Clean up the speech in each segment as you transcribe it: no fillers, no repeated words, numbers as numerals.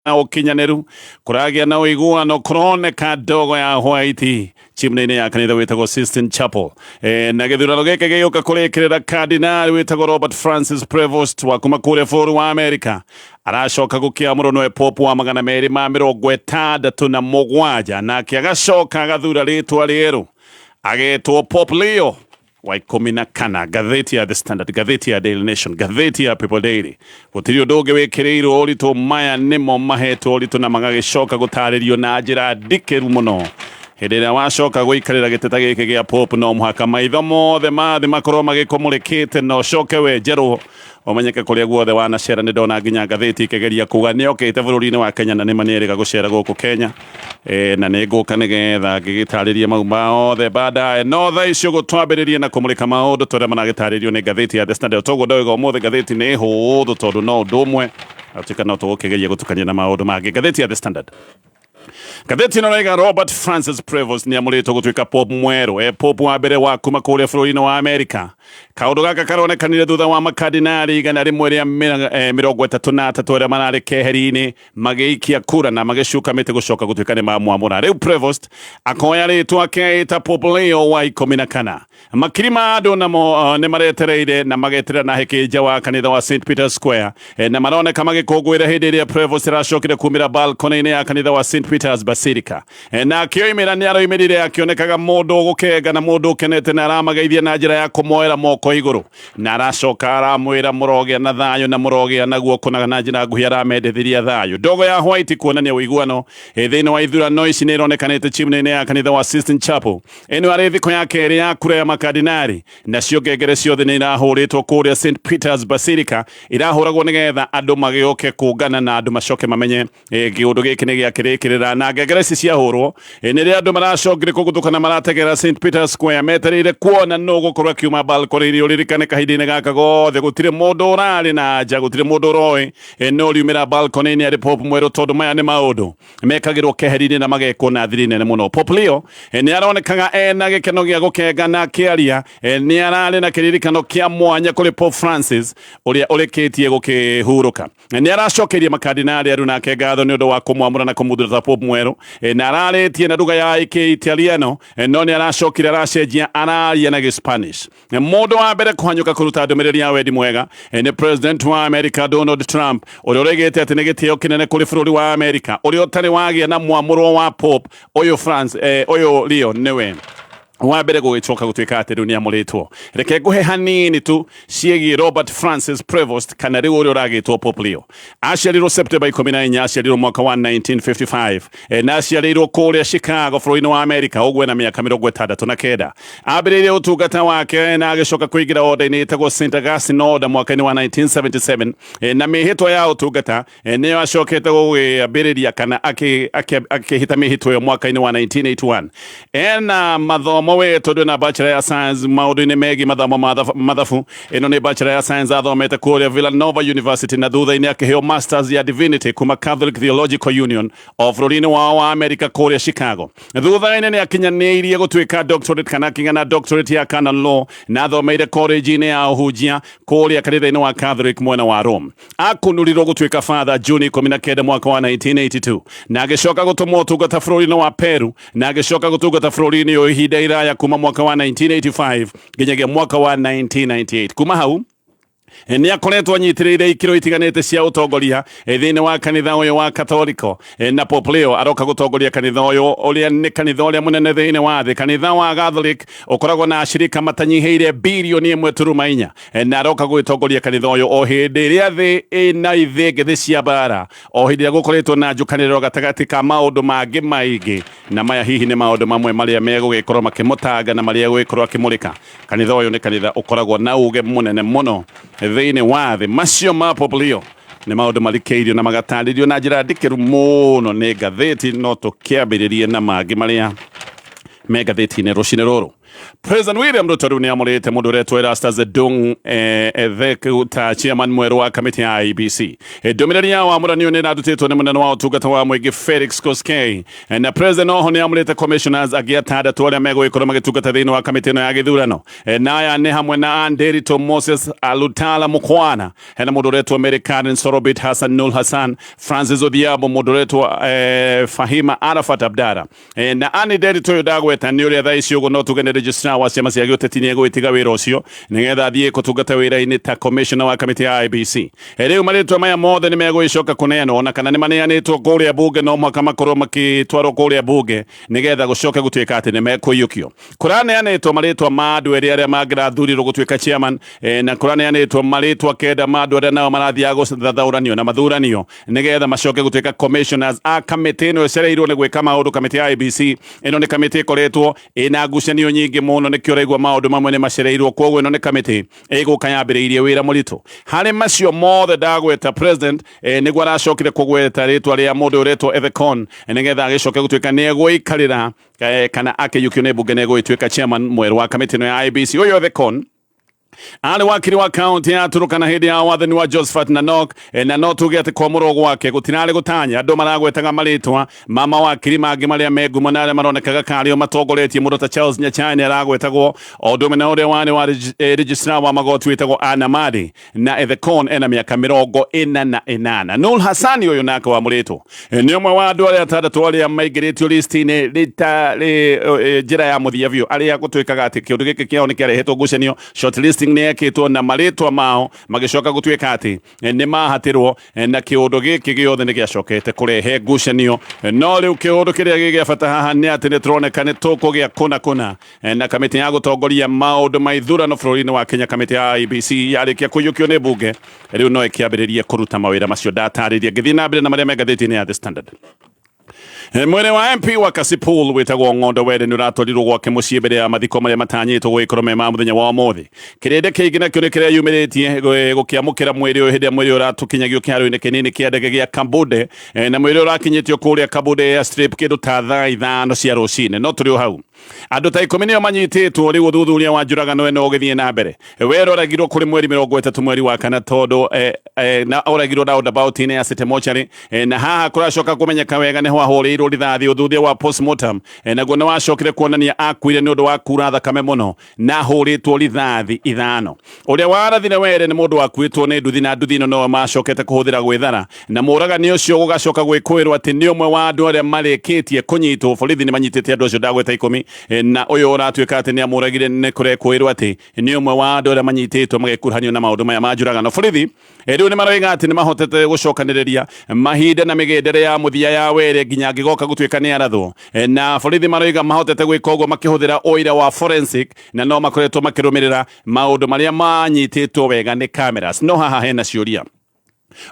Ũkinyanĩru kũragĩa na ũiguano kũroneka ndogo ya white chimney-inĩ ya kanitha wĩtagwo Sistine Chapel. Na gĩthurano gĩkĩ gĩgĩũka kũrĩkĩrĩra kardinali wĩtagwo Robert Francis Prevost wa kuma kũrĩa bũrũri wa Amerika aracoka gũkĩamũrwo nĩwe pope wa 267, nake agacoka agathura rĩtwa rĩerũ agetwo Pope Leo wa 14. Ngathĩti ya The Standard, ngathĩti ya Daily Nation, ngathĩti ya People Daily, gũtirĩ ũndũ ũngĩ wĩkĩrĩirwo ũritũ. Maya nĩmo mahetwo ũritũ na magagĩcoka gũtarĩrio na njĩra ndikĩru mũno. Hĩndĩ ĩrĩa wacoka gũikarĩra gĩtĩ ta gĩkĩ gĩa Pope, no mũhaka maitho mothe ma thĩ makorwo magĩkũmũrĩkĩte na ũcoke wenjerwo ũmenyeke kũrĩa guothe wanacera. Nĩ ndona nginya ngathĩti ikĩgeria kuga nĩ okĩte bũrũri-inĩ wa Kenya, na nĩma nĩ erĩga gũcera gũkũ Kenya. Na nĩ ngũka nĩgetha ngĩgĩtarĩrie mau maothe baadaye, no thaa icio gũtwambĩrĩrie na kũmũrĩka maũndũ tũrĩa maragĩtarĩrio nĩ ngathĩti ya The Standard. Toguo ndoiga, ũmũthĩ ngathĩti nĩ hũthũ tondũ no ũndũ ũmwe atuĩka no tũgũkĩgeria gũtukania na maũndũ mangĩ. Ngathĩti ya The Standard, ngathĩti ĩno raiga Robert Francis Prevost nĩ amũrĩtwo gũtuĩka pope mwerũ, pope wa mbere wa kuma kũrĩa bũrũri-inĩ wa Amerika. Kaũndũ gaka karonekanire thutha wa makardinali 133 arĩa mararĩ keheri-inĩ magĩikia kura na magĩcuka mĩtĩ gũcoka gũtuĩka nĩ mamwamũra. Rĩu Prevost akoya rĩtwa keita Pope Leo wa 14. Makiri ma andũ namo nĩ maretereire na mageterera na hĩkĩ nja wa kanitha wa St Peter's Square, na maroneka magĩkũngũĩra hĩndĩ ĩrĩa Prevost aracokire kumĩra balcony-inĩ ya kanitha wa St Peter's Basilica. Na akĩoimĩra, nĩ aroimĩrire akĩonekaga mũndũ ũgũkenga na mũndũ ũkenete, na aramageithia na njĩra ya kũmoera moko igũrũ, na aracoka aramwĩra mũrogĩa na thayũ na mũrogĩa na guoko, na njĩra nguhĩ aramendethiria thayũ. Ndogo ya white kuonania ũiguano thĩinĩ wa ithurano ici nĩ ironekanĩte chimney-inĩ ya kanitha wa Sistine Chapel. Ĩno arĩ thikũ ya kerĩ ya kura ya makardinali, nacio ngengere ciothe nĩ irahũrĩtwo kũrĩa St Peter's Basilica, irahũragwo nĩgetha andũ magĩũke kũngana na andũ macoke mamenye kĩũndũ gĩkĩ nĩ gĩakĩrĩkĩrĩra. Na ngengere ici ciahũrwo, nĩrĩa andũ maracokire kũguthũka na marategera St Peter's Square metereire kuona nũ gũkorwo akiuma balcony-inĩ. Ũririkane kahinda-inĩ gaka gothe gũtirĩ mũndũ ũrarĩ na nja, gũtirĩ mũndũ ũroĩ no riumĩra balcony-inĩ arĩ pope mwerũ, tondũ maya nĩ maũndũ mekagĩrwo keheri-inĩ na magekwo na thiri nene mũno. Pope Leo nĩ aronekaga ena gĩkeno gĩa gũkenga, na akĩaria nĩ ararĩ na kĩririkano kĩa mwanya kũrĩ Pope Francis ũrĩa ũrĩkĩtie gũkĩhurũka. Nĩ aracokeirie makardinali aru nake ngatho nĩ ũndũ wa kũmwamũra na kũmũthura ta Pope mwerũ, na ararĩtie na lugha ya Italiano, no nĩ aracokire aracenjia araria na Gĩspanish. Mũndũ wa mbere kũhanyũka kũruta ndũmĩrĩri ya wendi mwega nĩ President wa America Donald Trump, ũrĩa ũroigĩte atĩ nĩ gĩtĩo kĩnene kũrĩ bũrũri wa America ũrĩa ũtarĩ wagĩa na mwamũrwo wa Pope ũyũ France, ũyũ Leo nĩwe wa mbere gũgĩcoka gũtuĩka atĩ rĩu nĩ amũrĩtwo. Reke ngũhe hanini tu ciĩgiĩ Robert Francis Prevost, kana rĩu ũrĩa ũragĩtwo Pope Leo. Aciarirwo September 14, aciarirwo mwaka wa 1955, na aciarĩirwo kũrĩa Chicago bũrũri-inĩ wa Amerika. Ũguo na mĩaka 69 ambĩrĩirie ũtungata wake, na agĩcoka kũingĩra order-inĩ ĩtagwo St Augustine Order mwaka-inĩ wa 1977, na mĩhĩtwa ya ũtungata nĩyo acokete gũgĩambĩrĩria kana akĩhĩta mĩhĩtwa ĩyo mwaka-inĩ wa 1981. Ena mathomo we tondũ ena Bachelor ya Science maũndũ-inĩ megiĩ mathomo ma mathabu. Ĩno nĩ Bachelor ya Science athomete kũrĩa Villanova University, na thutha-inĩ akĩheo Masters ya Divinity kuma Catholic Theological Union o bũrũri-inĩ wao wa America kũrĩa Chicago. Thutha-inĩ nĩ akinyanĩirie gũtuĩka doctorate, kana akĩgĩa na doctorate ya canon law, na athomeire college-inĩ ya ũhunjia kũrĩa kanitha-inĩ wa Catholic mwena wa Rome. Akunũrirwo gũtuĩka father Juni 19 mwaka wa 1982, na agĩcoka gũtũmwo ũtungata bũrũri-inĩ wa Peru, na agĩcoka gũtungata bũrũri-inĩ ũyũ ihinda iraya kuma mwaka wa 1985 nginyagia mwaka wa 1998. Kuma hau nĩ akoretwo anyitĩrĩire ikĩro itiganĩte cia ũtongoria thĩinĩ wa kanitha ũyũ wa Katoliko. Na Pope Leo aroka gũtongoria kanitha ũyũ ũrĩa nĩ kanitha ũrĩa mũnene thĩinĩ wa thĩ. Kanitha wa Catholic ũkoragwo na ashirika matanyihĩire 1.4 birioni, na aroka gũgĩtongoria kanitha ũyũ o hĩndĩ ĩrĩa thĩ ĩna ithĩngĩthĩ cia mbara, o hĩndĩ ĩrĩa gũkoretwo na njũkanĩrĩro gatagatĩ ka maũndũ mangĩ maingĩ, na maya hihi nĩ maũndũ mamwe marĩa megũgĩkorwo makĩmũtanga na marĩa egũgĩkorwo akĩmũrĩka. Kanitha ũyũ nĩ kanitha ũkoragwo na uge mũnene mũno thĩinĩ wa thĩ. Macio ma Pope Leo nĩ maũndũ marikĩirio na magatarĩrio na njĩra ndikĩru mũno nĩ ngathĩti, no tũkĩambĩrĩrie na mangĩ marĩa me ngathĩti-inĩ rũcinĩ rũrũ. President William Ruto rĩu nĩamũrĩte mũndũ ũretwo Erastus Edung Ethek ta chairman mwerũ wa kamĩtĩ ya IEBC. Ndũmĩrĩri ya wamũranio nĩ ĩrarutĩtwo nĩ mũnene wa ũtungata wa mũingĩ Felix Koskei, na President oho nĩamũrĩte commissioners angĩ atandatũ arĩa megũgĩkorwo magĩtungata thĩinĩ wa kamĩtĩ ĩno ya gĩthurano, na aya nĩ hamwe na Anderito Moses Alutala Mukwana, hena mũndũ ũretwo Mary Karen Sorobit, Hassan Nur Hassan, Francis Odhiambo, mũndũ ũretwo Fahima Arafat Abdara. Na Anne Nderitu ũyũ ndagweta nĩ ũrĩa thaa ici ũguo no tuge nĩ registrar wa ciama cia gĩũteti nĩ egũgĩtiga wĩra ũcio nĩgetha athiĩ kũtungata wĩra-inĩ ta commissioner wa kamĩtĩ ya IEBC. Rĩu marĩtwa maya mothe nĩ megũgĩcoka kũneanwo ona kana nĩ maneanĩtwo kũrĩa bunge, no mũhaka makorwo makĩtwarwo kũrĩa bunge nĩgetha gũcoke gũtuĩka atĩ nĩ mekũiyũkio. Kũraneanĩtwo marĩtwa ma andũ erĩ arĩa mangĩrathurirwo gũtuĩka chairman, na kũraneanĩtwo marĩtwa 9 ma andũ arĩa nao marathiaga gũthathaũranio na mathuranio nĩgetha macoke gũtuĩka commissioners a kamĩtĩ ĩno ĩcereirwo nĩ gwĩka maũndũ. Kamĩtĩ ya IEBC ĩno nĩ kamĩtĩ ĩkoretwo ĩna ngucanio nyingĩ mũno, nĩkĩo ũraigua maũndũ mamwe nĩ macereirwo. Koguo ĩno nĩ kamĩtĩ ĩgũka yambĩrĩirie wĩra mũritũ. Harĩ macio mothe ndagweta, president nĩguo aracokire kũgweta rĩtwa rĩa mũndũ ũretwo Ethekon nĩgetha agĩcoke gũtuĩka nĩ egũikarĩra, kana akĩiyũkio nĩ mbunge nĩ egũgĩtuĩka chairman mwerũ wa kamĩtĩ ĩno ya IEBC. Ũyũ Ethekon arĩ wakiri wa kaunti ya Turukana hĩndĩ ya wathani wa Josephat Nanok, na no tuge atĩ kwamũrwo gwake gũtirarĩ gũtanya. Andũ maragwetaga marĩtwa ma mawakiri mangĩ marĩa me ngumo na arĩa maronekaga karĩo matongoretie. Mũndũ ta Charles Nyachae nĩ aragwetagwo, o ũndũ ũmwe na ũrĩa warĩ wa registrar wa magoti wĩtagwo Anna Madi. Na Ethekon ena mĩaka 48. Nur Hassani ũyũ nake wamũrĩtwo nĩ ũmwe wa andũ arĩa atandatũ arĩa maingĩrĩtio listi-inĩ rita njĩra ya mũthia biũ, arĩa gũtuĩkaga atĩ kĩũndũ gĩkĩ kĩao nĩ kĩarehetwo ngucanio, shortlisting nĩ yekĩtwo na marĩtwa mao magĩcoka gũtuĩka atĩ nĩ mahatĩrwo, na kĩũndũ gĩkĩ gĩothe nĩ gĩacokete kũrehe ngucanio. No rĩu kĩũndũ kĩrĩa gĩ gĩa bata haha nĩ atĩ nĩ tũroneka nĩ tũkũgĩa kũna kũna na kamĩtĩ ya gũtongoria maũndũ ma ithurano bũrũri-inĩ wa Kenya, kamĩtĩ ya IEBC yarĩkia kũiyũkio nĩ mbunge, rĩu no ĩkĩambĩrĩrie kũruta mawĩra macio ndatarĩria. Ngĩthiĩ na mbere na marĩa me ngathĩti-inĩ ya The Standard. Mwĩrĩ wa MP wa Kasipul wĩtagwo Ng'ondo Were nĩ ũratwarirwo gwake mũciĩ mbere ya mathiko marĩa matanyĩtwo gũgĩkorwo me ma mũthenya wa ũmũthĩ. Kĩrĩndĩ kĩingĩ nakĩo nĩ kĩreyumĩrĩtie gũkĩamũkĩra mwĩrĩ ũyũ hĩndĩ ĩrĩa mwĩrĩ ũratũkinyagio kĩharo-inĩ kĩnini kĩa ndege gĩa Kabunde, na mwĩrĩ ũrakinyĩtio kũrĩa Kabunde Airstrip kĩndũ ta thaa 5 cia rũcinĩ. No tũrĩ o hau, andũ ta 10 nĩo manyitĩtwo. Rĩu ũthuthuria wa njũragano ĩno ũgĩthiĩ na mbere. Were oragirwo kũrĩ mweri 30 mweri wa kana, tondũ na oragirwo roundabout-inĩ ya City Mortuary, na haha kũracoka kũmenyeka wega nĩho ahũrĩirwo rithathi. Ũthuthuria wa postmortem naguo nĩ wacokire kuonania akuire nĩ ũndũ wa kura thakame mũno na ahũrĩtwo rithathi 5. Ũrĩa warathire Were nĩ mũndũ wakuĩtwo nĩ nduthi, na nduthi ĩno noyo macokete kũhũthĩra gwĩthara, na mũragani ũcio gũgacoka gwĩkũĩrwo atĩ nĩ ũmwe wa andũ arĩa marĩkĩtie kũnyitwo. Borithi nĩ manyitĩte andũ acio ndagweta 10, na ũyũ ũratuĩka atĩ nĩ amũragire nĩ kũrekũĩrwo atĩ nĩ ũmwe wa andũ arĩa manyitĩtwo magĩkuruhanio na maũndũ maya ma njũragano. Borithi rĩu nĩ maroiga atĩ nĩ mahotete gũcokanĩrĩria mahinda na mĩgendere ya mũthia ya Were nginya angĩgoka gũtuĩka nĩ arathwo, na borithi maroiga mahotete gwĩka ũguo makĩhũthĩra ũira wa forensic, na no makoretwo makĩrũmĩrĩra maũndũ marĩa manyitĩtwo wega nĩ cameras. No haha hena ciũria.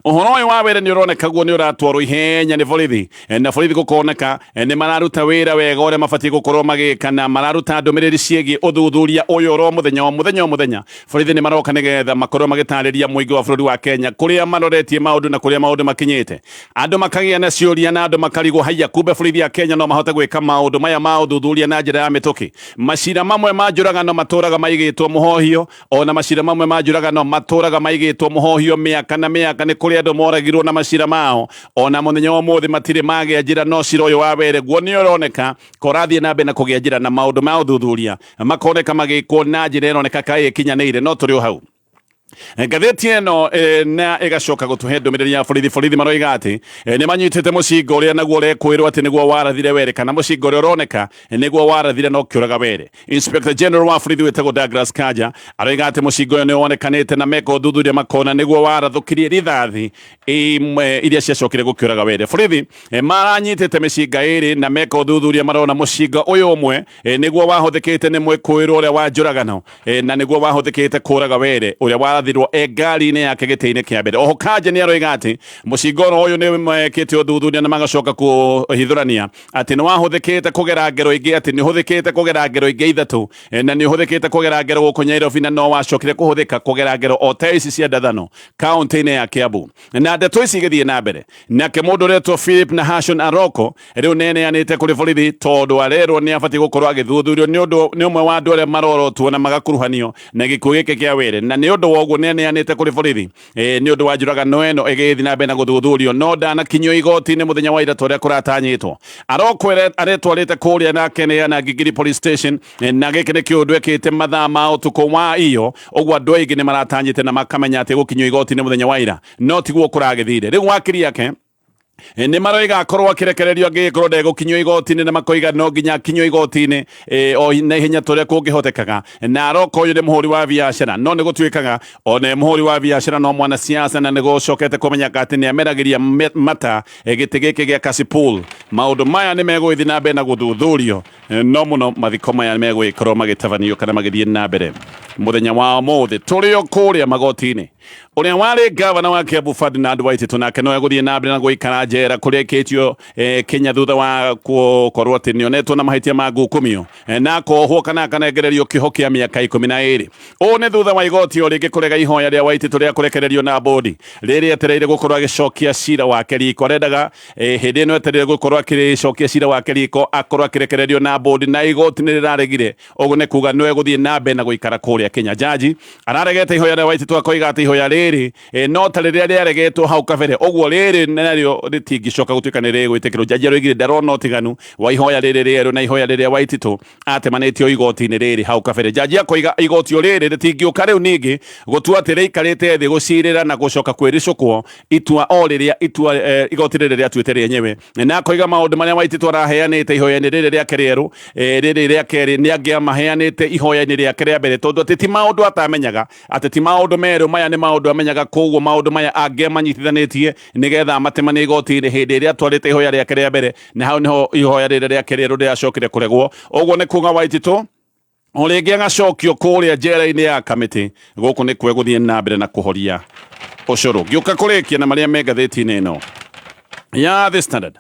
Ũhoro ũyũ wa Were nĩ ũroneka guo nĩ ũratwarwo ihenya nĩ borithi, na borithi gũkoneka nĩ mararuta wĩra wega ũrĩa mabatiĩ gũkorwo magĩka, na mararuta ndũmĩrĩri ciĩgiĩ ũthuthuria ũyũ oro mũthenya o mũthenya o mũthenya. Borithi nĩ maroka nĩgetha makorwo magĩtarĩria mũingĩ wa bũrũri wa Kenya kũrĩa maroretie maũndũ na kũrĩa maũndũ makinyĩte. Andũ makagĩa na ciũria na andũ makarigwo, haiya, kumbe borithi ya Kenya no mahote gwĩka maũndũ maya ma ũthuthuria na njĩra ya mĩtũkĩ. Macira mamwe ma njũragano matũraga maigĩtwo mũhohio, ona macira mamwe ma njũragano matũraga maigĩtwo mũhohio mĩaka na mĩaka. Nĩ kũrĩ andũ moragirwo na macira mao ona mũthenya wa ũmũthĩ matirĩ magĩa njĩra. No cira ũyũ wa Were guo nĩ ũroneka korathiĩ na mbere na kũgĩa njĩra, na maũndũ ma ũthuthuria makoneka magĩkwo na njĩra ĩroneka kaĩ ĩkinyanĩire. No tũrĩ o hau, ngathĩti ĩno na ĩgacoka gũtũhe ndũmĩrĩri ya borithi. Borithi maroiga atĩ nĩ manyitĩte mũcinga ũrĩa naguo ũrekwĩrwo atĩ nĩguo warathire Were, kana mũcinga ũrĩa ũroneka nĩguo warathire na ũkĩũraga Were. Inspector General wa borithi wĩtagwo Douglas Kanja aroiga atĩ mũcinga ũyũ nĩ wonekanĩte, na meka ũthuthuria makona nĩguo warathũkirie rithathi imwe iria ciacokire gũkĩũraga Were. Borithi maranyitĩte mĩcinga ĩrĩ, na meka ũthuthuria marona mũcinga ũyũ ũmwe nĩguo wahũthĩkĩte nĩ mwĩkũĩrwo ũrĩa wa njũragano, na nĩguo wahũthĩkĩte kũraga Were ũrĩa warathire. arathirwo e ngari-inĩ yake gĩtĩ-inĩ kĩa mbere. Oho Kanja nĩ aroiga atĩ mũcinga oro ũyũ nĩ mekĩte ũthuthuria na magacoka kũhithũrania atĩ nĩ wahũthĩkĩte kũgera ngero ingĩ, atĩ nĩ ũhũthĩkĩte kũgera ngero ingĩ ithatũ, na nĩ ũhũthĩkĩte kũgera ngero gũkũ Nyairobi, na no wacokire kũhũthĩka kũgera ngero o ta ici cia ndathano kaunti-inĩ ya Kiambu. Na ndeto ici igĩthiĩ na mbere, nake mũndũ ũretwo Philip Nahashon Aroko rĩu nĩeneanĩte kũrĩ borithi tondũ arerwo nĩ abatiĩ gũkorwo agĩthuthurio nĩ ũndũ nĩ ũmwe wa andũ arĩa marorotwo na magakuruhanio na gĩkuũ gĩkĩ kĩa Were, na nĩ ũndũ wa ũguo nĩeneanĩte kũrĩ borithi nĩ ũndũ wa njũragano ĩno ĩgĩthiĩ na mbere na gũthuthurio, no ndanakinyio igoti-inĩ mũthenya wa ira ta ũrĩa kũratanyĩtwo. Aroko aretwarĩte kũrĩa na akeneana Gigiri Police Station, na gĩkĩ nĩ kĩũndũ ekĩte mathaa ma ũtukũ wa iyo ũguo andũ aingĩ nĩ maratanyĩte na makamenya atĩ gũkinyio igoti-inĩ mũthenya wa ira, no tiguo kũragĩthire. Rĩu wakiri yake nĩ maroiga akorwo akĩrekererio angĩgĩkorwo ndegũkinyio igoti-inĩ, na makoiga no nginya akinyio igoti-inĩ o na ihenya ta ũrĩa kũngĩhotekaga. Na Aroko ũyũ nĩ mũhũri wa biacara, no nĩ gũtuĩkaga ona mũhũri wa biacara no mwanasiasa, na nĩ gũcokete kũmenyeka atĩ nĩ ameragĩria mata gĩtĩ gĩkĩ gĩa Kasipul. Maũndũ maya nĩ megũgĩthiĩ na mbere na gũthuthurio, no mũno mathiko maya megũgĩkorwo magĩtabanio kana magĩthiĩ na mbere mũthenya wa ũmũthĩ. Tũrĩ o kũrĩa magoti-inĩ, ũrĩa warĩ gavana wa Kiambu Ferdinand Waititu nake no egũthiĩ na mbere na gũikara njera kũrĩa aikĩtio Kenya thutha wa gũkorwo atĩ nĩonetwo na mahĩtia ma ngukumio, na akohwo kana akanengererio kĩoho kĩa mĩaka 12. Ũũ nĩ thutha wa igoti o rĩngĩ kũrega ihoya rĩa Waititu rĩa kũrekererio na bũndi rĩrĩa etereire gũkorwo agĩcokia cira wake riko. Arendaga hĩndĩ ĩno etereire gũkorwo akĩcokia cira wake riko akorwo akĩrekererio na bũndi, na igoti nĩ rĩraregire. Ũguo nĩ kuga no egũthiĩ na mbere na gũikara kũrĩa Kenya. Jaji araregete ihoya rĩa Waititu akoiga atĩ ihoya rĩrĩ no ta rĩrĩa rĩaregetwo hau kabere, ũguo rĩrĩ narĩo rĩtingĩcoka gũtuĩka nĩ rĩgwĩtĩkĩrwo. Jaji aroigire ndarona ũtiganu wa ihoya rĩrĩ rĩerũ na ihoya rĩrĩa Waititu atemanĩtio igoti-inĩ rĩrĩ hau kabere. Jaji akoiga igoti o rĩrĩ rĩtingĩũka rĩu ningĩ gũtua atĩ rĩikarĩte thĩ gũcirĩra na gũcoka kwĩricũkwo itua o rĩrĩa itua igoti rĩrĩ rĩatuĩte rĩenyewe, na akoiga maũndũ marĩa Waititu araheanĩte ihoya-inĩ rĩrĩ rĩake rĩerũ, rĩrĩ rĩa kerĩ, nĩ angĩamaheanĩte ihoya-inĩ rĩake rĩa mbere, tondũ atĩ ti maũndũ atamenyaga, atĩ ti maũndũ merũ, maya nĩ maũndũ amenyaga, koguo maũndũ maya angĩamanyitithanĩtie nĩgetha amatemanie igoti-inĩ hĩndĩ ĩrĩa atwarĩte ihoya rĩake rĩa mbere, na hau nĩho ihoya rĩrĩ rĩake rĩerũ rĩracokire kũregwo. Ũguo nĩ kuga Waititu o rĩngĩ agacokio kũrĩa njera-inĩ ya Kamĩtĩ. Gũkũ nĩ kwe gũthiĩ na mbere na kũhoria ũcũrũ. Ngĩũka kũrĩkia na marĩa me ngathĩti-inĩ ĩno ya The Standard,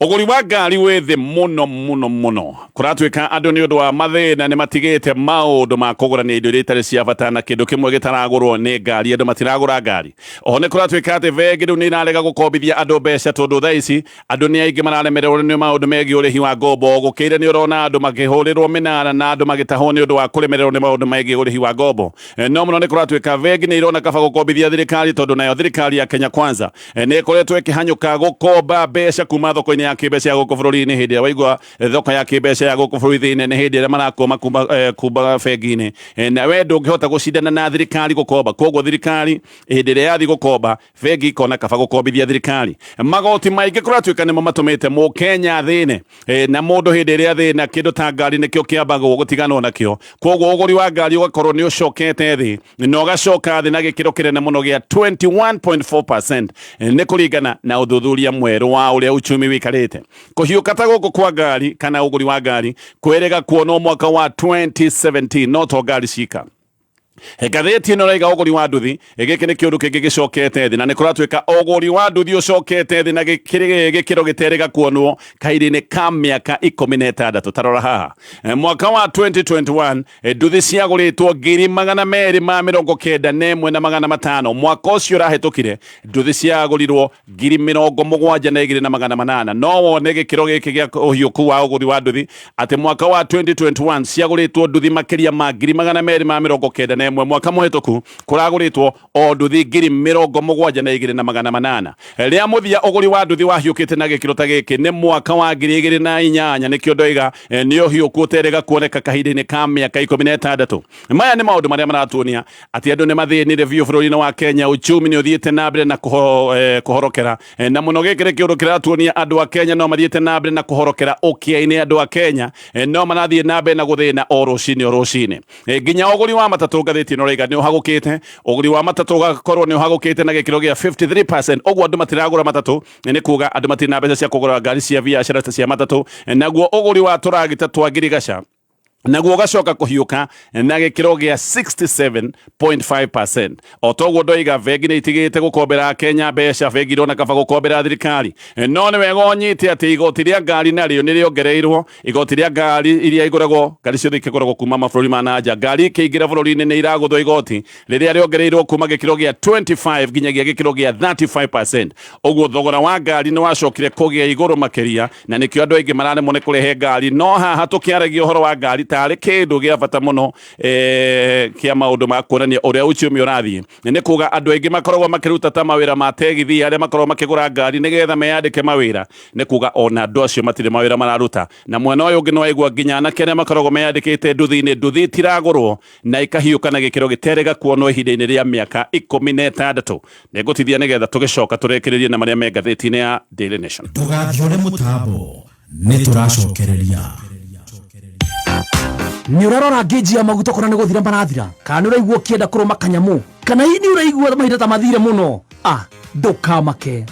ũgũri wa ngari wĩ thĩ mũno mũno mũno. Kũratuĩka andũ nĩ ũndũ wa mathĩna nĩ matigĩte maũndũ ma kũgũrania indo iria itarĩ cia bata, na kĩndũ kĩmwe gĩtaragũrwo nĩ ngari, andũ matiragũra ngari. Oho nĩ kũratuĩka atĩ bengi rĩu nĩ irarega gũkombithia andũ mbeca, tondũ thaa ici andũ nĩ aingĩ mararemererwo nĩ maũndũ megiĩ ũrĩhi wa ngombo. Gũkĩire nĩ ũrona andũ makĩhũrĩrwo mĩnara na andũ magĩtahwo nĩ ũndũ wa kũremererwo nĩ maũndũ megiĩ ũrĩhi wa ngombo. No mũno nĩ kũratuĩka bengi nĩ irona kaba gũkombithia thirikari, tondũ nayo thirikari ya Kenya Kwanza nĩ ĩkoretwo ĩkĩhanyũka gũkomba mbeca kuma thoko-inĩ ya kĩmbeca ya gũkũ bũrũri-inĩ. Hĩndĩ ĩrĩa waigua thoko ya kĩmbeca ya gũkũ bũrũri-inĩ nĩ hĩndĩ ĩrĩa marakomba kuma bengi-inĩ, na we ndũngĩhota gũcindana na thirikari gũkomba. Koguo thirikari hĩndĩ ĩrĩa yathiĩ gũkomba, bengi ikona kaba gũkombithia thirikari. Magoti maingĩ kũratuĩka nĩmo matũmĩte mũkenya thĩne, na mũndũ hĩndĩ ĩrĩa thĩna kĩndũ ta ngari nĩkĩo kĩambagwo gũtiganwo nakĩo. Koguo ũgũri wa ngari ũgakorwo nĩ ũcokete thĩ, na ũgacoka thĩ na gĩkĩro kĩnene mũno gĩa 21.4%, nĩ kũringana na ũthuthuria mwerũ wa ũrĩa uchumi wĩikarĩte. Kũhiũka ta gũkũ kwa ngari kana ũgũri wa ngari kwĩrĩga kuonwo mwaka wa 2017, no to ngari cika. Ngathĩti ĩno ĩraiga ũgũri wa nduthi, gĩkĩ nĩ kĩũndũ kĩngĩ gĩcokete thĩ, na nĩ kũratuĩka ũgũri wa nduthi ũcokete thĩ na gĩkĩro gĩterĩga kuonwo kahinda-inĩ ka mĩaka 16. Tarora haha, mwaka wa 2021 nduthi ciagũrĩtwo 291,500. Mwaka ũcio ũrahĩtũkire nduthi ciagũrirwo 72,800. No wone gĩkĩro gĩkĩ gĩa ũhiũku wa ũgũri wa nduthi atĩ mwaka wa 2021 ciagũrĩtwo nduthi makĩria ma 291,000. Mwaka mũhĩtũku kũragũrĩtwo o nduthi 72,800. Rĩa mũthia ũgũri wa nduthi wahiũkĩte na gĩkĩro ta gĩkĩ nĩ mwaka wa 2008. Nĩkĩo ndoiga nĩ ũhiũku ũterĩga kuoneka kahinda-inĩ ka mĩaka 16. Maya nĩ maũndũ marĩa maratuonia atĩ andũ nĩ mathĩnire biũ bũrũri-inĩ wa Kenya. Uchumi nĩ ũthiĩte na mbere na kũhorokera, na mũno gĩkĩ nĩ kĩũndũ kĩratuonia andũ a Kenya no mathiĩte na mbere na kũhorokera ũkĩa-inĩ. Andũ a Kenya no marathiĩ na mbere na gũthĩna o rũcinĩ o rũcinĩ. Nginya ũgũri wa matatũ ngathĩti ĩno ĩraiga nĩ ũhagũkĩte. Ũgũri wa matatũ ũgakorwo nĩ ũhagũkĩte na gĩkĩro gĩa 53%. Ũguo andũ matiragũra matatũ, nĩ kuga andũ matirĩ na mbeca cia kũgũra ngari cia biacara ta cia matatũ. Naguo ũgũri wa tũragita twa ngirigaca Naguo ũgacoka kũhiũka na gĩkĩro gĩa 67.5%. O toguo ndoiga, bengi nĩ itigĩte gũkombera Kenya mbeca, bengi irona kaba gũkombera thirikari. No nĩ wega ũnyite atĩ igoti rĩa ngari narĩo nĩ rĩongereirwo. Igoti rĩa ngari iria igũragwo, ngari ciothe ikĩgũragwo kuma mabũrũri ma nanja, ngari ikĩingĩra bũrũri-inĩ nĩ iragũthwo igoti rĩrĩa rĩongereirwo kuma gĩkĩro gĩa 25 nginyagia gĩkĩro gĩa 35%. Ũguo thogora wa ngari nĩ wacokire kũgĩa igũrũ makĩria, na nĩkĩo andũ aingĩ mararemwo nĩ kũrehe ngari. No haha tũkĩaragia ũhoro wa ngari tarĩ kĩndũ gĩa bata mũno kĩa maũndũ ma kuonania ũrĩa uchumi ũrathiĩ, nĩ kuga andũ aingĩ makoragwo makĩruta ta mawĩra ma tegithi, arĩa makoragwo makĩgũra ngari nĩgetha meyandĩke mawĩra, nĩ kuga ona andũ acio matirĩ mawĩra mararuta. Na mwena ũyũ ũngĩ nĩ waigua nginya anake arĩa makoragwo meyandĩkĩte nduthi-inĩ, nduthi itiragũrwo na ikahiũka na gĩkĩro gĩterĩga kuonwo ihinda-inĩ rĩa mĩaka 16. Nĩngũtithia nĩgetha tũgĩcoka tũrĩkĩrĩrie na marĩa me ngathĩti-inĩ ya Daily Nation. Ndũgathiore mũtambo, nĩ tũracokereria. Nĩ ũrarora ngĩnji ya maguta kũrĩa nĩ gũthira marathira, kana nĩ ũraigua ũkĩenda kũrũma kanyamũ, kana hihi nĩ ũraigua mahinda ta mathire mũno? Ah, ndũkamake,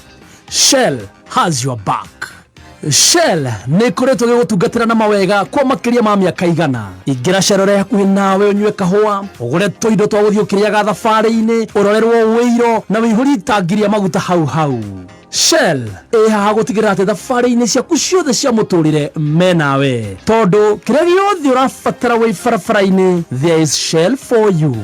Shell has your back. Shell nĩ ĩkoretwo ĩgĩgũtungatĩra na mawega kwa makĩria ma mĩaka 100. Ingĩra Shell ũrĩa hakuhĩ nawe, ũnyue kahũa, ũgũre tũindo twa gũthiĩ ũkĩrĩaga thabarĩ-inĩ, ũrorerwo wĩiro na wĩihũrie itangi rĩa maguta hau hau. Shell ĩ haha gũtigĩrĩra atĩ thabarĩ-inĩ ciaku ciothe cia mũtũrĩre menawe, tondũ kĩrĩa gĩothe ũrabatara wĩ barabara-inĩ, there is Shell for you.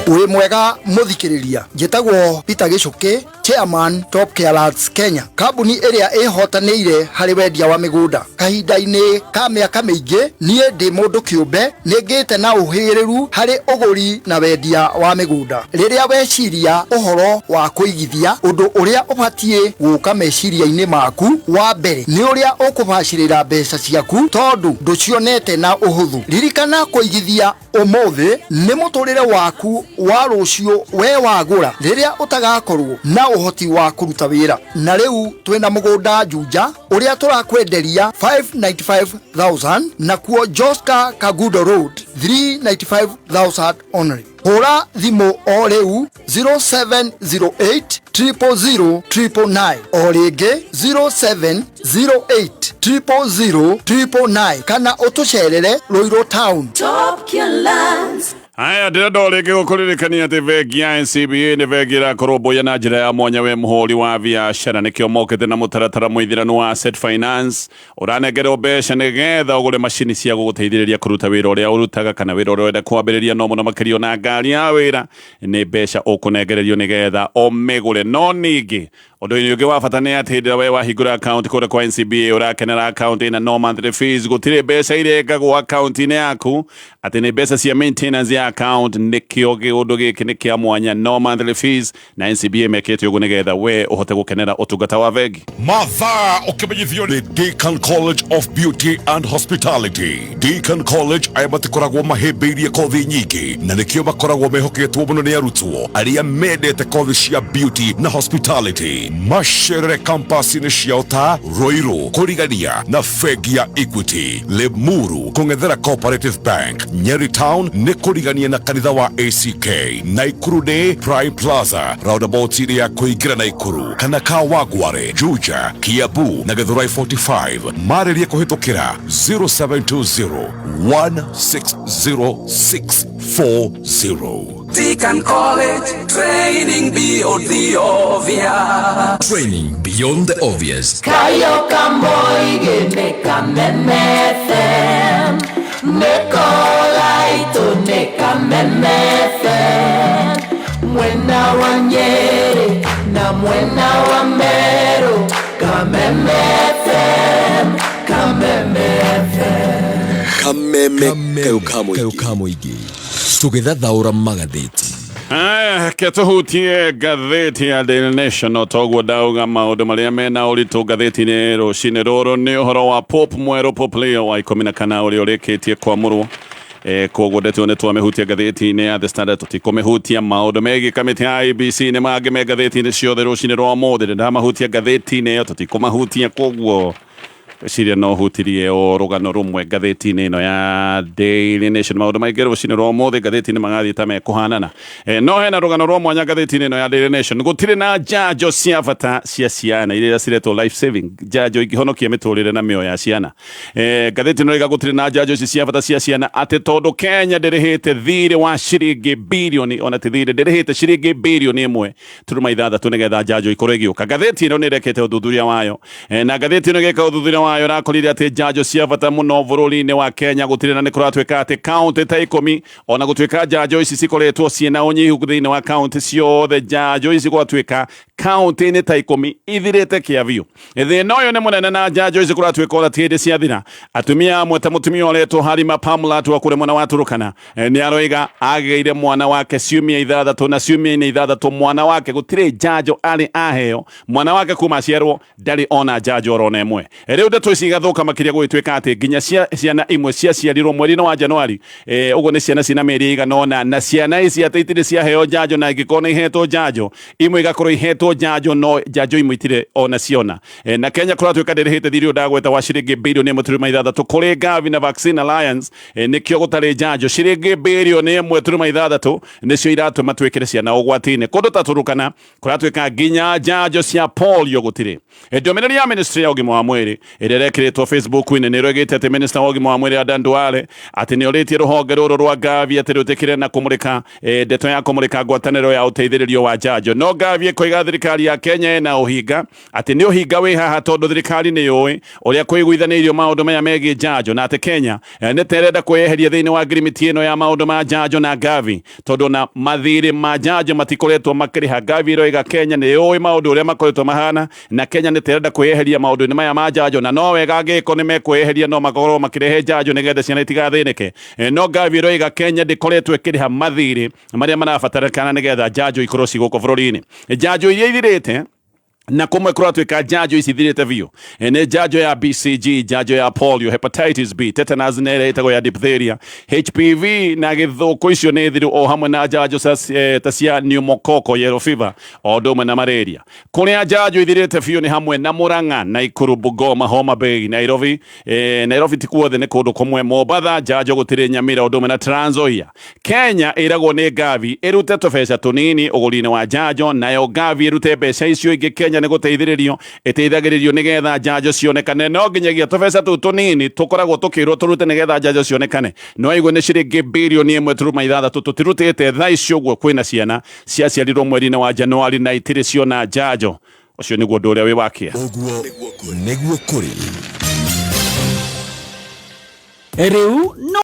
Wĩ mwega mũthikĩrĩria, njĩtagwo Peter Gĩcũkĩ, chairman Top Care Kenya, kambuni ĩrĩa ĩhotanĩire harĩ wendia wa mĩgũnda kahinda-inĩ ka mĩaka mĩingĩ. Niĩ ndĩ mũndũ kĩũmbe, nĩ ngĩte na ũhĩgĩrĩru harĩ ũgũri na wendia wa mĩgũnda. Rĩrĩa weciria ũhoro wa kũigithia, ũndũ ũrĩa ũbatiĩ gũka meciria-inĩ maku wa mbere nĩ ũrĩa ũkũbacĩrĩra mbeca ciaku, tondũ ndũcionete na ũhũthũ. Ririkana, kũigithia ũmũthĩ nĩ mũtũrĩre waku wa rũciũ we wagũra rĩrĩa ũtagakorwo na ũhoti wa kũruta wĩra. Na rĩu twĩna mũgũnda Juja ũrĩa tũrakwenderia 595,000, nakuo Joska Kagudo Road 395,000 only. Hũra thimũ o rĩu 0708 000 999, o rĩngĩ 0708 000 999, kana ũtũcerere Ruiru Town. Top Lands. Haya, ndĩrenda o rĩngĩ gũkũririkania atĩ bengi ya NCBA nĩ bengi ĩrakũrũmbũiya na njĩra ya mwanya we mũhũri wa biacara. Nĩkĩo mokĩte na mũtaratara mũithĩranu wa Asset Finance. Ũranengerwo mbeca nĩgetha ũgũre macini cia gũgũteithĩrĩria kũruta wĩra ũrĩa ũrutaga kana wĩra ũrĩa ũrenda kwambĩrĩria, no mũno makĩria ona ngari ya wĩra nĩ mbeca ũkũnengererio nĩgetha ũmĩgũre. No ningĩ ũndũ-inĩ ũngĩ wa bata nĩ atĩ hĩndĩ ĩrĩa we wahingũra account kũrĩa kwa NCBA, ũrakenera account ĩna no monthly fees. Gũtirĩ mbeca irengagwo account-inĩ yaku atĩ nĩ mbeca cia maintenance ya account. Nĩkĩo kĩũndũ gĩkĩ nĩ kĩa mwanya, no monthly fees, na NCBA mekĩte ũguo nĩgetha we ũhote gũkenera ũtungata wa bengi. Mathaa ũkĩmenyithio nĩ Deacon College of Beauty and Hospitality. Deacon College aya matikoragwo mahĩmbĩirie kothi nyingĩ, na nĩkĩo makoragwo mehoketwo mũno nĩ arutwo arĩa mendete kothi cia beauty na hospitality. Macerere campus-inĩ ciao ta Ruiru kũrigania na bengi ya Equity, Limuru kũng'ethera Cooperative Bank, Nyeri Town nĩ kũrigania na kanitha wa ACK, Naikuru nĩ Prime Plaza roundabout-inĩ ya kũingĩra Naikuru, kana Kawangware, Juja, Kiambu na Githurai 45. Marĩrie kũhĩtũkĩra 0720 160640. Deacon College, training beyond the obvious. Training beyond the obvious. Kayo kamoige ne Kameme FM, Nekolaito ne Kameme FM, Mwena wa Nyeri na mwena wa Meru, Kameme FM, Kameme FM. Kameme kayo ka mũingĩ, tũgĩthathaũra magathĩti. Aya, ke tũhutie ngathĩti ya Daily Nation. No toguo ndauga, maũndũ marĩa mena ũritũ ngathĩti-inĩ rũcinĩ rũrũ nĩ ũhoro wa Pope mwerũ, Pope Leo wa 14, ũrĩa ũrĩkĩtie kwamũrwo. Koguo ndeto nĩ twamĩhutia ngathĩti-inĩ ya The Standard, tũtikũmĩhutia. Maũndũ megiĩ kamĩtĩ ya IEBC nĩ mangĩ me ngathĩti-inĩ ciothe rũcinĩ rwa ũmũthĩ, nĩ ndamahutia ngathĩti-inĩ ĩyo, tũtikũmahutia. Koguo Ngwĩciria no hutirie o rũgano rũmwe ngathĩti-inĩ ĩno ya Daily Nation. Maũndũ maingĩ rũcinĩ rwa ũmũthĩ ngathĩti-inĩ magathiĩ ta mekũhanana. No hena rũgano rwa mwanya ngathĩti-inĩ ĩno ya Daily Nation. Gũtirĩ na njanjo cia bata cia ciana iria ciretwo life saving, njanjo ingĩhonokia mĩtũrĩre na mĩoyo ya ciana. Ngathĩti ĩno ĩrauga gũtirĩ na njanjo ici cia bata cia ciana atĩ tondũ Kenya ndĩrĩhĩte thirĩ wa ciringi birioni, ona ti thirĩ, ndĩrĩhĩte ciringi birioni 1.6 nĩgetha njanjo ikorwo igĩũka. Ngathĩti ĩno nĩ ĩrekete ũthuthuria wayo. Na ngathĩti ĩno ĩgĩka ũthuthuria wayo ĩrakorire atĩ njanjo cia bata mũno bũrũri-inĩ wa Kenya gũtirĩ, na nĩ kũratuĩka atĩ kaũntĩ ta 10, ona gũtuĩka njanjo ici cikoretwo ciĩna ũnyihu thĩinĩ wa kaũntĩ ciothe, njanjo ici gwatuĩka kaũntĩ-inĩ ta 10 ithirĩte kĩa biũ. Thĩna ũyũ nĩ mũnene na njanjo ici kũratuĩka ona ti hĩndĩ ciathira. Atumia amwe ta mũtumia ũretwo Halima Pamlat wa kũrĩa mwena wa Turukana, nĩ aroiga agĩire mwana wake ciumia 6, na ciumia-inĩ 6 mwana wake gũtirĩ njanjo arĩ aheo. Mwana wake kuma aciarwo ndarĩ ona njanjo orona ĩmwe. Rĩu ndeto ici igathuka makĩria gũgĩtuĩka atĩ nginya ciana imwe ciaciarirwo mweri-inĩ wa Januari, ũguo nĩ ciana ciĩna mĩeri ĩigana ũna, na ciana ici atĩ itirĩ ciaheo njanjo, na ingĩkorwo nĩ ihetwo njanjo, imwe igakorwo ihetwo njanjo, no njanjo imwe itirĩ ona ciona. Na Kenya kũratuĩka ndĩrĩhĩte thirĩ ũyũ ndagweta wa ciringi birioni 1.6 kũrĩ Gavi na Vaccine Alliance. Nĩkĩo gũtarĩ njanjo. Ciringi birioni 1.6 nĩcio iratũma twĩkĩre ciana ũgwati-inĩ. Kũndũ ta Turukana kũratuĩka nginya njanjo cia polio gũtirĩ. Ndũmĩrĩri ya ministry ya ũgima wa mwĩrĩ ĩrĩa ĩrekĩrĩtwo Facebook-inĩ nĩ ĩroigĩte atĩ minister wa ũgima wa mwĩrĩ Adan Duale atĩ nĩ orĩtie rũhonge rũrũ rwa Gavi atĩ rwĩtĩkĩre na kũmũrĩka, ndeto ya kũmũrĩka ngwatanĩro ya ũteithĩrĩrio wa njanjo. No Gavi ĩkoiga thirikari ya Kenya ĩna ũhinga, atĩ nĩ ũhinga wĩ haha tondũ thirikari nĩ yũĩ ũrĩa kũiguithanĩirio maũndũ maya megiĩ njanjo, na atĩ Kenya nĩ ta ĩrenda kwĩyeheria thĩinĩ wa ngirimiti ĩno ya maũndũ ma njanjo na Gavi, tondũ na mathirĩ ma njanjo matikoretwo makĩrĩha. Gavi ĩroiga Kenya nĩ yũĩ maũndũ ũrĩa makoretwo mahana, na Kenya nĩ ta ĩrenda kwĩyeheria maũndũ-inĩ maya ma njanjo, na no wega angĩkorwo nĩ mekwĩyeheria no makorwo makĩrehe njanjo nĩgetha ciana itigathĩnĩke. No Gavi ĩroiga Kenya ndĩkoretwo ĩkĩrĩha mathirĩ marĩa marabatarĩkana nĩgetha njanjo ikorwo ci gũkũ bũrũri-inĩ. Njanjo iria ithirĩte, na kumwe kũratuĩka njanjo ici ithirĩte biũ, nĩ njanjo ya BCG, njanjo ya polio, hepatitis B, tetanus na ĩrĩa ĩtagwo ya diphtheria, HPV na gĩthũkũ, icio nĩ thiru, o hamwe na njanjo ta cia pneumococcal, yellow fever, o ũndũ ũmwe na malaria. Kũrĩa njanjo ithirĩte biũ nĩ hamwe na Murang'a, Nakuru, Bungoma, Homa Bay, Nairobi. Nairobi ti kuothe, nĩ kũndũ kũmwe. Mombatha njanjo gũtirĩ, Nyamira ũndũ ũmwe na Trans Nzoia. Kenya ĩragwo nĩ Gavi ĩrute tũbeca tũnini ũgũri-inĩ wa njanjo, nayo Gavi ĩrute mbeca icio ingĩ. Kenya nĩ gũteithĩrĩrio ĩteithagĩrĩrio nĩgetha njanjo cionekane, no nginyagia tũbeca tũu tũnini tũkoragwo tũkĩrwo tũrute nĩgetha njanjo cionekane, no aigue nĩ ciringi birioni 1.6 tũtirutĩte. Thaa icio ũguo kwĩna ciana ciaciarirwo mweri-inĩ wa Januari na itirĩ ciona njanjo. Ũcio nĩguo ũndũ ũrĩa wĩ wakia. Ũguo nĩguo kũrĩ. Rĩu no